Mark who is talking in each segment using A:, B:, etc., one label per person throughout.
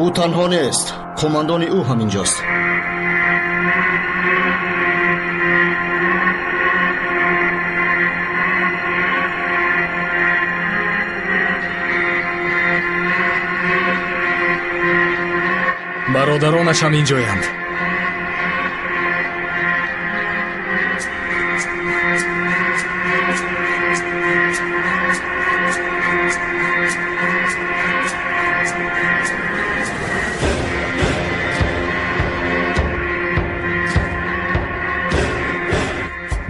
A: Ӯ танҳо нест, қумандони ӯ ҳам инҷост.
B: Бародаронаш ҳам инҷоянд.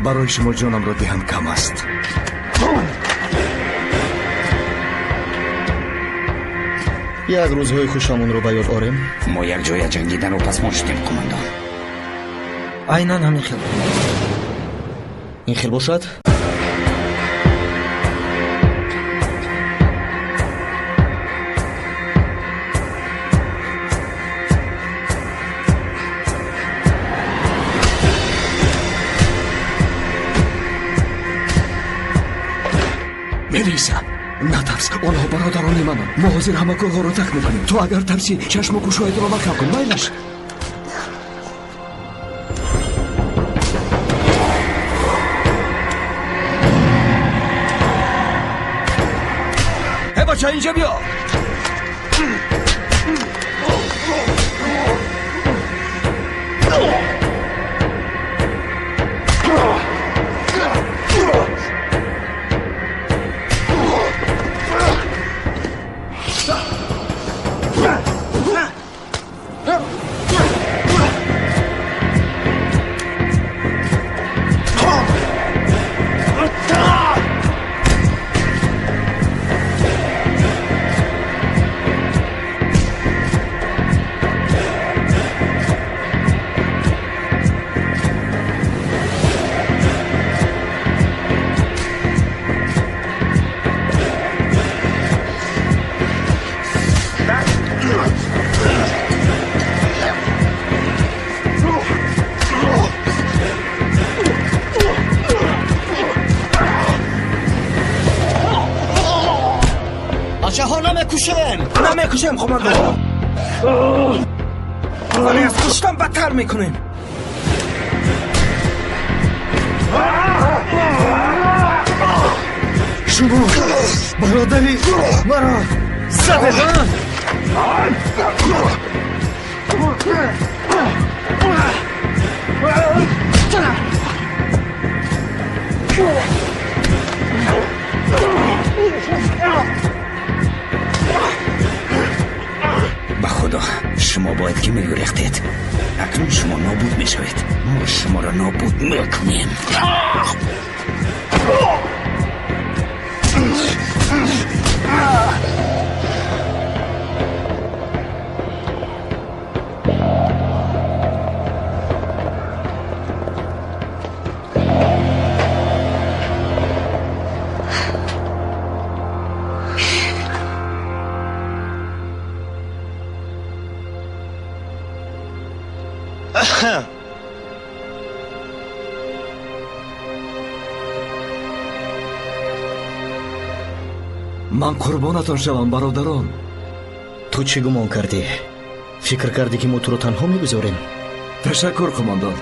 C: Барои шумо ҷонамро диҳам кам аст.
A: Як рӯзҳои хушамонро ба ёд орем.
D: Мо якҷоя ҷангиданро пасмон шудем, қумандон.
E: Айнан ҳамин хел.
A: Ин хел бошад?
C: Мелиса, натарс, онҳо бародарони мананд. Мо ҳозир ҳама корҳоро тарк мекунем. Ту агар тарсӣ, чашму гӯшҳоятро маҳкам кун, майлаш. Э бача, инҷа биё.
A: Бачаҳо, намекушем.
E: Намекушем, қумандон. Вале аз куштан бадтар мекунем.
C: Шумо бародари маро задед, а?
D: Ба худо, шумо бояд ки мегурехтед. Акнун шумо нобуд мешавед. Мо шуморо нобуд мекунем.
C: Ман қурбонатон шавам, бародарон.
A: Ту чӣ гумон кардӣ? Фикр кардӣ, ки мо туро танҳо мегузорем?
C: Ташаккур, қумандон.